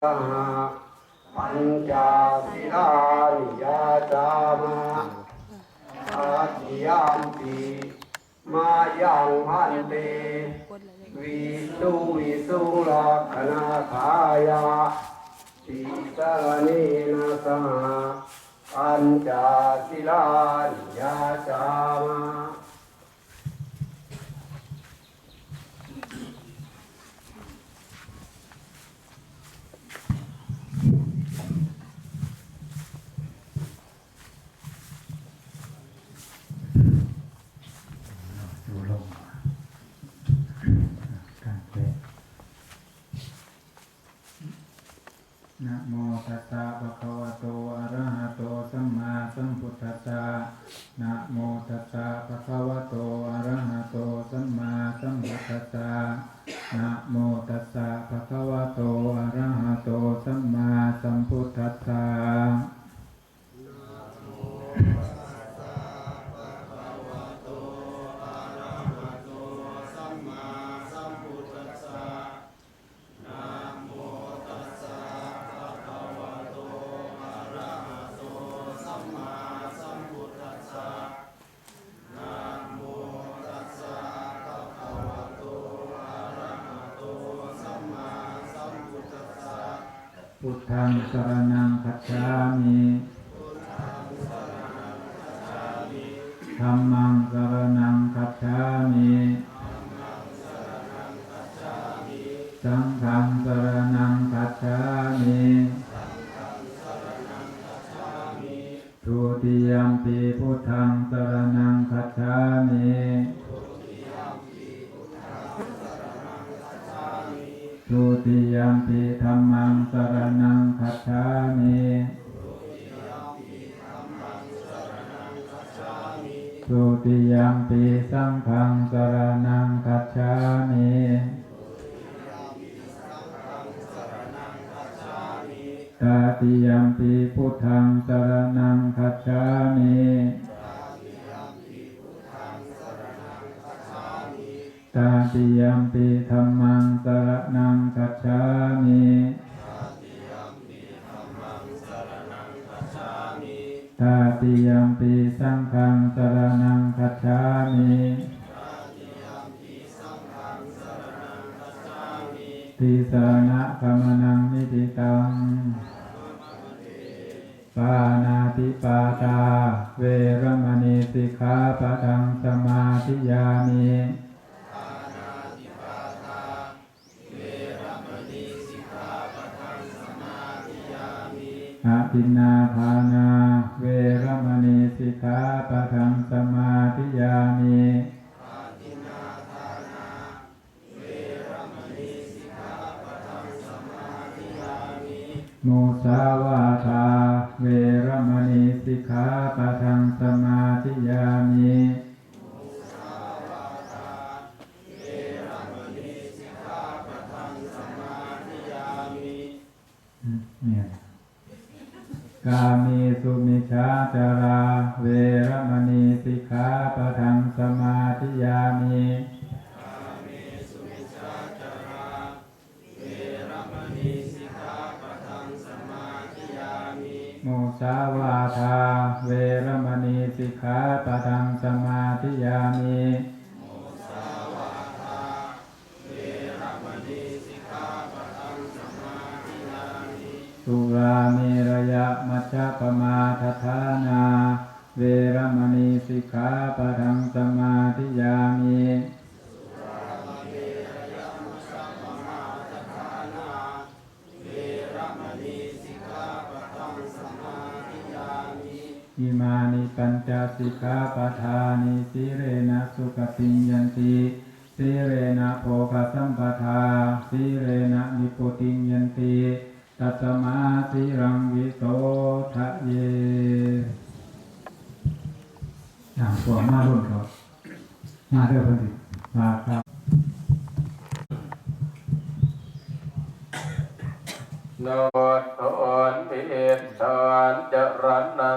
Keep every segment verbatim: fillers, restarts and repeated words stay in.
सह पञ्च शिलानि याचाम। तच्चिदानीयं भन्ते विष्णुं विष्णुरक्षणार्थाय तिसरणेन सह पञ्च शिलानि याचाम। ดูลงมาตั้งใจ นะโมตัสสะ ภะคะวะโต อะระหะโต สัมมาสัมพุทธัสสะ นะโมตัสสะ ภะคะวะโต อะระหะโต สัมมาสัมพุทธัสสะ นะโมตัสสะ ภะคะวะโต อะระหะโต สัมมาสัมพุทธัสสะ พุทธังสรณังคัจฉามิ ธัมมังสรณังคัจฉามิ สังฆังสรณังคัจฉามิ Dutiyampi buddhaṃ saraṇaṃ gacchāmi. Dutiyampi dhammaṃ saraṇaṃ gacchāmi. Dutiyampi saṅghaṃ saraṇaṃ gacchāmi. Tatiyampi buddhaṃ saraṇaṃ gacchāmi. Tatiyampi dhammaṃ saraṇaṃ gacchāmi. Tatiyampi saṅghaṃ saraṇaṃ gacchāmi. Tisaraṇagamanaṃ niṭṭhitaṃ. Pāṇātipātā veramaṇī sikkhāpadaṃ samādiyāmi. Adinnādānā veramaṇī sikkhāpadaṃ samādiyāmi. Musāvādā veramaṇī sikkhāpadaṃ samādiyāmi. เนี่ย Kāmesumicchācārā veramaṇī sikkhāpadaṃ samādiyāmi. Kāmesumicchācārā veramaṇī sikkhāpadaṃ samādiyāmi. Musāvādā veramaṇī sikkhāpadaṃ samādiyāmi. Musāvādā veramaṇī sikkhāpadaṃ samādiyāmi. Surāmerayamajjapamādaṭṭhānā veramaṇī sikkhāpadaṃ samādiyāmi. Surāmerayamajjapamādaṭṭhānā veramaṇī sikkhāpadaṃ samādiyāmi. Imāni pañca sikkhāpadāni. Sīlena sugatiṃ yanti, sīlena bhogasampadā, sīlena nibbutiṃ yanti, tasmā sīlaṃ visodhaye. อ่า พวกมารุ่นเขา มาเด้อเพิ่นสิ มาครับ โนโทนทิสานจรณะ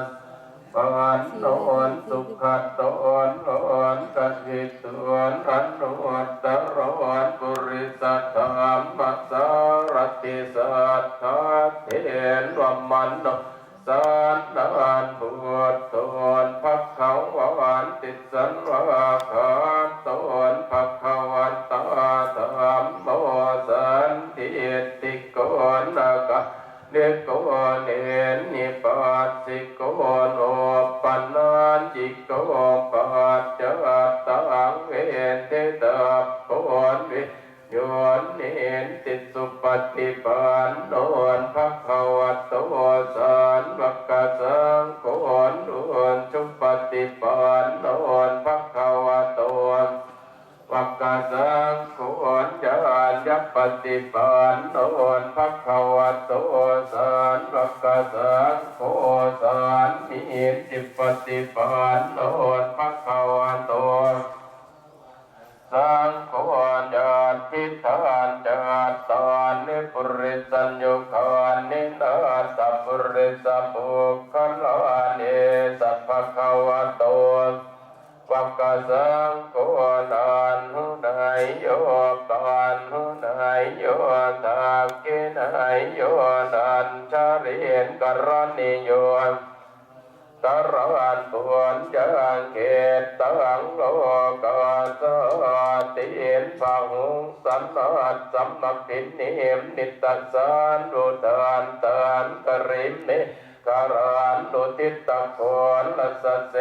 ปานโนนสุขโตนโลกสิโตนอนุตตรนปุริสธรรมสารถิสัทธาเทวมโน สานนานพุทโธนภควาติสันวาคาโตนภควตาธัมโมสันทิฏฐิโกนากาลิโกเนหิปัสสิโกโนปปนัญญิโกปัจจัตตังเวทิตัพโพนวิ โยนินติสุปฏิปันโนนภควโตสานวกสังโฆนอุจุปฏิปันโนนภควโตวกสังโฆนญาณปฏิปันโนนภควโตสานวกสังโฆสานนิติปฏิปันโนนภควโต สังโฆ ยะทิฏฐานจัตตาริปุริสัญญูคานินาสปุริสปุคคลานิสัพพะคะวะโต วักกะสังโฆ นันหุนายโย ปันหุนายโย ทักขินายโย นัญชรินกรณิโย ตรังปุญญังเขตังโลกัสสาติ พหุงสนัสสมพินิมมิตสานุทันตันกริเมขรานุทิตโกลสเส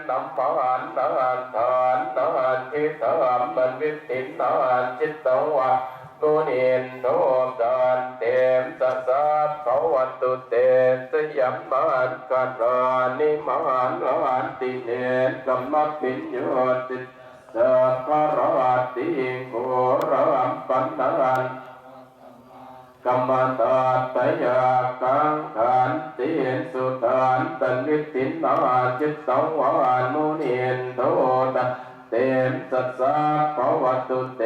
นมานนันทานันทิธรรมวิตินันจิตวา มุนินโท ตันเตมสะสัพพะวัตตุเตสะยะมังคะลานิ มาลันติเนกะมะปิญโญติสัพพะราติง โกรัมปะนัน กะมะตาตะยากัง ขันติสุทันตะวิตินา จิตตวา มุนินโท ตัน เตมสะสัพพะวัตตุเต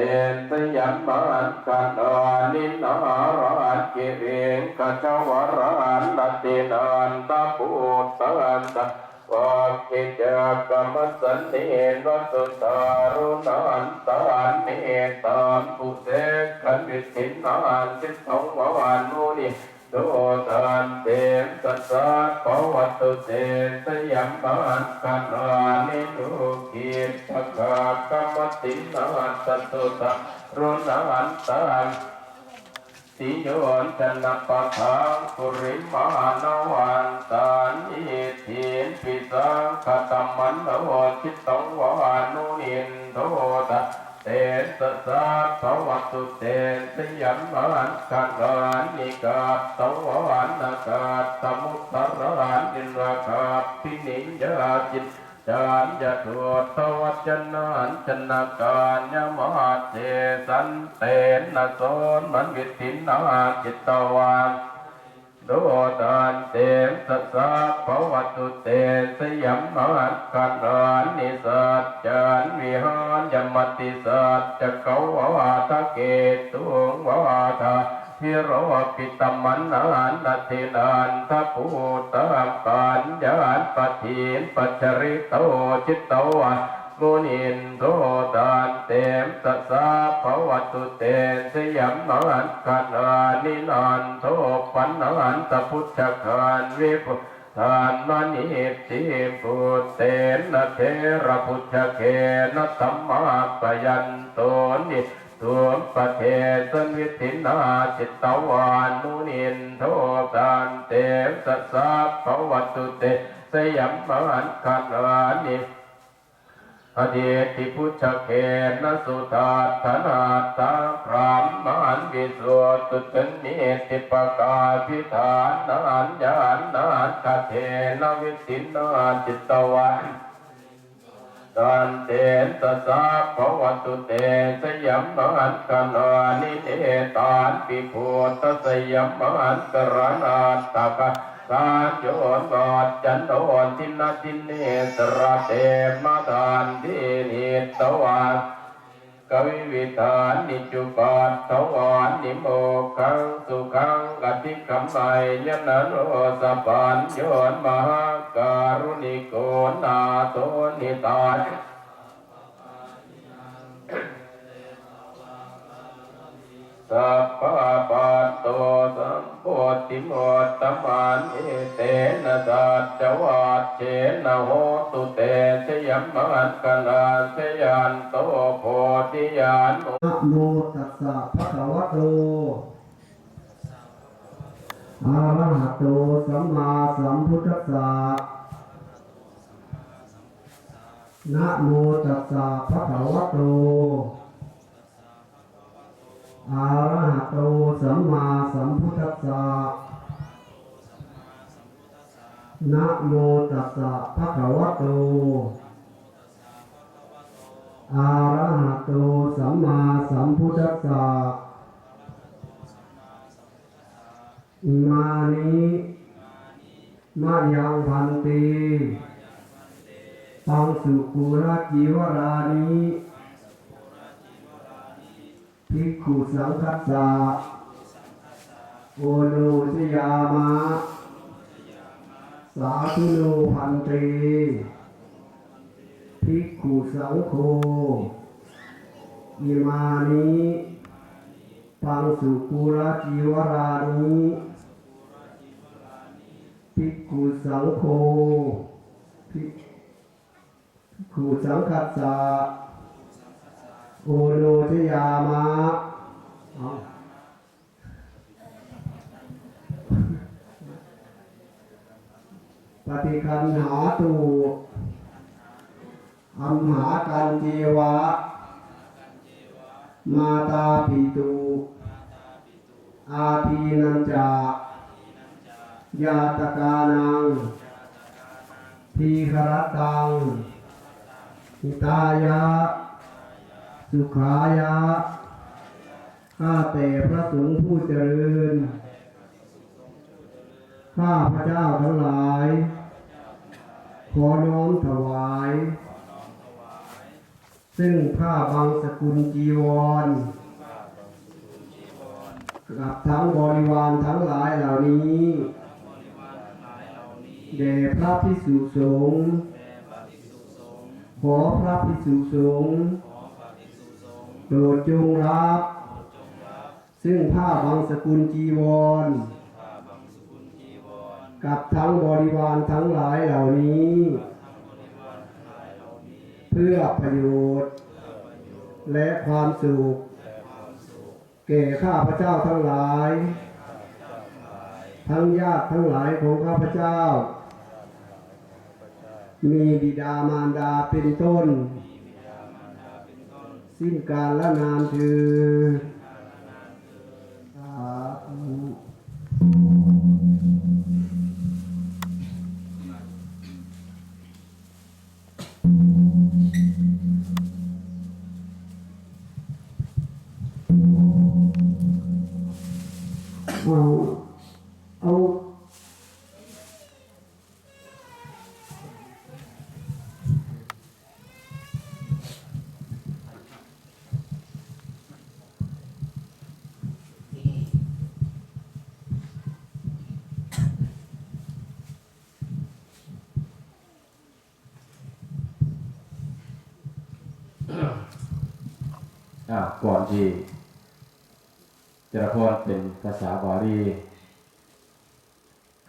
สะยะมังคะลานิ นารังกิริงกะจวรัง อตินันตะภูตัง ตะวักขิจักขมัสสะเน วสุทารุณันตัง เมตตัมปุเสกะวิตินา จิตตวา มุนิ โท ตันเตมสะสัพพะวัตตุเตสะยะมังคะลานิ ดูกิตตะขะกะมะตินา สะสุทารุณันตัง ติโยจนะปะทัง ปุริมาณะวันตัง อิทธิปิสังคะตะมะโน จิตตวา มุนินโท ตัน เตสะสัพพะวัตตุเตสะยะมังคะลานิ กัตตวานะกัตตะมุตตะรานิ ราคะปินิยาจิตจัญญะตุตตะวัจจะนัญจะนะกายะมะเสสันเตนะโสมะวิตินา จิตตวา โดตันเตสะสัพพะวัตตุเตสะยะมังคะลานิ สัจจันวิหาญะมะติสัจจะกะวาทะเกตุงวาทาภิโรปิตะมะนัง อตินันทะภูตัง ปัญญาปะถิมปัจจริโต จิตตวา มุนินโท ตันเตสะสัพพะวัตตุเตสะยะมังคะลานิ นันโทปะนันทะพุชฌะคันวิปุทธันมะณีติ ปุตเตนะเถระพุชฌะเกนะ สะมาปะยันโต นิสสุปะเทสะวิตินา จิตตวา มุนินโท ตันเตสะสัพพะวัตตุเตสะยะมังคะลานิ อดีติพุชฌะเกนะ สุทัฏฐะนาตัง พรหมันวิสุทธิสุจจะนีติปะกาภิฏฐานัญญาณังคะเทนะวิตินา จิตตวา ตันเตสะสัพพะวัตตุเตสะยะมังคะลานิ เอตัมปิพุทธัสสะยะมังคะละนะตถะคะ ทาโย วัจจะโน ทินนาทิเนสะระเตมะทันที หิตวา กวิวิธานิ จุปัฏฐวานิ โมกขังสุขังอธิกขะมะยะ นะโรสะปัญโญ มหา Karuṇiko nātho hitāya sabbapatto sambodhimuttamaṃ, etena saccavajjena hotu te jayamaṅgalaṃ. Jayanto bodhiyā mūle. Namo tassa bhagavato arahato sammāsambuddhassa. Namo tassa bhagavato arahato sammāsambuddhassa. Namo tassa bhagavato arahato sammāsambuddhassa. Imāni mayaṃ bhante paṃsukūlacīvarāni bhikkhusaṅghassa oṇojayāma. Sādhu no bhante bhikkhusaṅgho. Imāni paṃsukūlacīvarāni bhikkhusaṅgho bhikkhusaṅghassa oṇojayāma. เอา Paṭiggaṇhātu amhākañce va mātāpitu ādīnañca ñātakānaṃ dīgharattaṃ hitāya sukhāya. ข้าแต่พระสงฆ์ผู้เจริญ ข้าพระเจ้าทั้งหลาย ขอน้อมถวาย ซึ่งผ้าบังสกุลจีวร กับทั้งบริวารทั้งหลายเหล่านี้ แด่พระภิกษุสงฆ์ ขอพระภิกษุสงฆ์ โปรดจงรับ ซึ่งผ้าบังสกุลจีวร กับทั้งบริวารทั้งหลายเหล่านี้ เพื่อประโยชน์ และความสุข แก่ข้าพเจ้าทั้งหลาย ทั้งญาติทั้งหลายของข้าพเจ้า มีบิดามารดาเป็นต้น สิ้นกาลนานเทอญ สาธุ เอา เอา อ่า ก่อนที่จะรับพรเป็นภาษาบาลี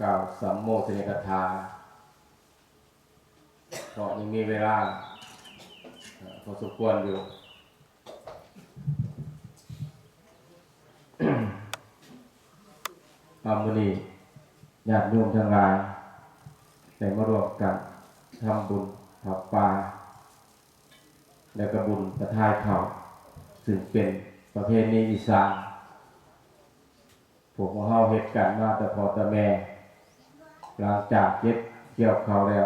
กล่าวสัมโมชนิกถา เพราะยังมีเวลา เอ่อ พอสมควรอยู่ เอามื้อนี้ญาติโยมทั้งหลาย ได้มาร่วมกันทำบุญผ้าป่า และก็บุญประทายข้าว ซึ่งเป็นประเพณีอีสาน พวกเฮาเฮ็ดกันมาแต่พ่อแต่แม่ หลังจากเก็บเกี่ยวข้าวแล้ว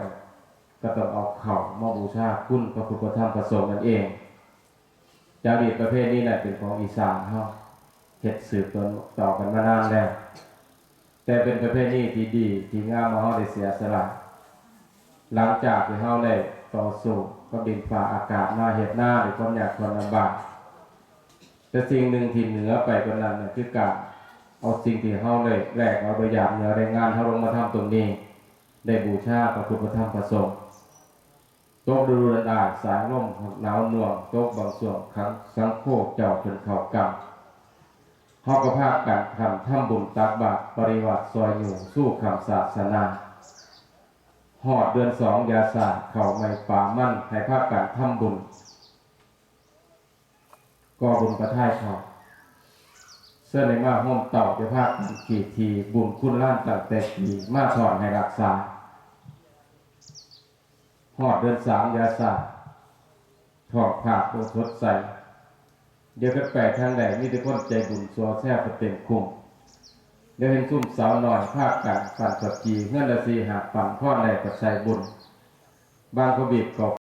ก็ต้องเอาข้าวมาบูชาคุณพระพุทธพระธรรมพระสงฆ์นั่นเอง จารีตประเพณีนั้นเป็นของอีสานเฮา เฮ็ดสืบต่อกันมานานแล้ว แต่เป็นประเพณีที่ดีที่งาม เฮาได้เสียสละ หลังจากที่เฮาได้ต่อสู้กับดินฟ้าอากาศมา เฮ็ดนาด้วยความยากความลำบาก แต่สิ่งหนึ่งที่เหนือไปกว่านั้นน่ะ คือการเอาสิ่งที่เฮาได้แลกเอาโดยหยาดเหงื่อแรงงานเฮาลงมาทำตรงนี้ ได้บูชาพระพุทธพระธรรมพระสงฆ์ ตกฤดูร้อนอ้ายสายลมหนาวหน่วง ตกบางช่วงขังสังโคเจ้าเพิ่นเข้ากรรม เฮาก็พากันทำ ทำบุญตักบาตรปริวาสซอยอยู่สู้คำศาสนา ฮอดเดือนสองยาสาเข้าไม่ป่ามันให้พากันทำบุญ ก็บุญประทายเขา เสื้อในมาห่มเต่าจะพากันขี่ทีบุญคุณล้านตั้งแต่ปีมาสอนให้รักษา ฮอดเดือนสามยาสาท้องผากตัวสดใส เดี๋ยวกันไปทางใดมีแต่คนใจบุญสัวแซ่บเต็มคุ้ม เดี๋ยวเห็นซุ่มสาวน้อยพากันปั่นสกีเฮือนละสี่ห้าปั่นพ่อได้ก็ใส่บุญ บางขบีบก็